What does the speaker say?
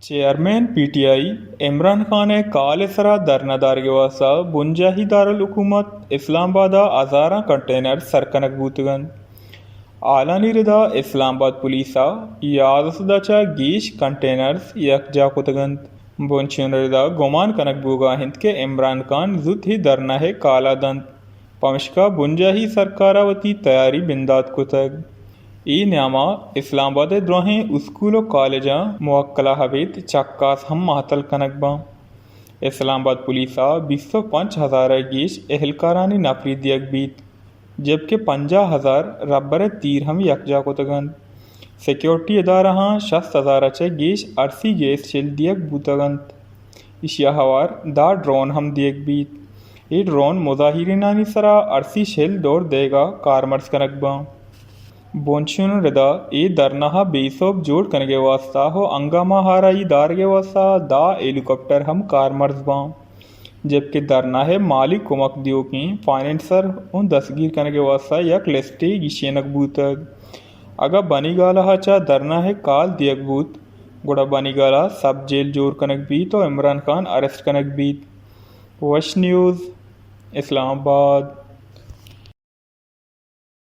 Chairman P T I Imran Khan ءِ call ءِ سرا دھرنا دارگ ءِ واستہ بنجاہی دارالحکومت اسلام آباد ءَ ہزاراں کنٹینر سر کنگ بوتگ انت۔ ہالانی ردا اسلام آباد پولیس ءَ یازدہ سد ءَ چہ گیش کنٹینرز یکجا کتگ انت۔ بنچین ردا گمان کنگ بوگا انت کہ عمران خان زوت ہی دھرنا ءِ کالا دنت، پمشکا بنجاہی سرکار ءَ وتی تیاری بندات کتگ۔ اے نیاما اسلام آباد ءِ دراہیں اسکول و کالجاں موکلا ابیت چکاس ہم مہتل کنگ باں۔ اسلام آباد پولیس ءَ بیست و پنچ ہزار ءَ گیش اہلکارانی نفری دیگ بیت، جبکہ پنجاہ ہزار ربر ءِ تیر ہم یکجا کتگ انت۔ سیکورٹی ادارہاں شست ہزار ءَ چہ گیش ارسی گیس شل دیگ بوتگ انت۔ ایشی ءَ ہوار دہ ڈرون ہم دیگ بیت۔ اے ڈرون مظاہرینانی سرا ارسی شل دور دیگا کارمرز کنگ باں۔ بنچین ردا اے دھرنا ءَ بے سوب جوڑ کنگ ءِ واستہ و ہنگامہ آرائی دارگ ءِ واستہ دہ ہیلی کاپٹر ہم کارمرز باں، جبکہ دھرنا ءِ مالی کمک دیوکیں فائنینسر اوں دستگیر کنگ ءِ واستہ یک لسٹے گیشینگ بوتگ۔ اگاں بنی گالہ ءَ چہ دھرنا ءِ کال دیگ بوت، گڑا بنی گالہ سب جیل جوڑ کنگ بیت و عمران خان اریسٹ کنگ بیت۔ وش نیوز، اسلام آباد۔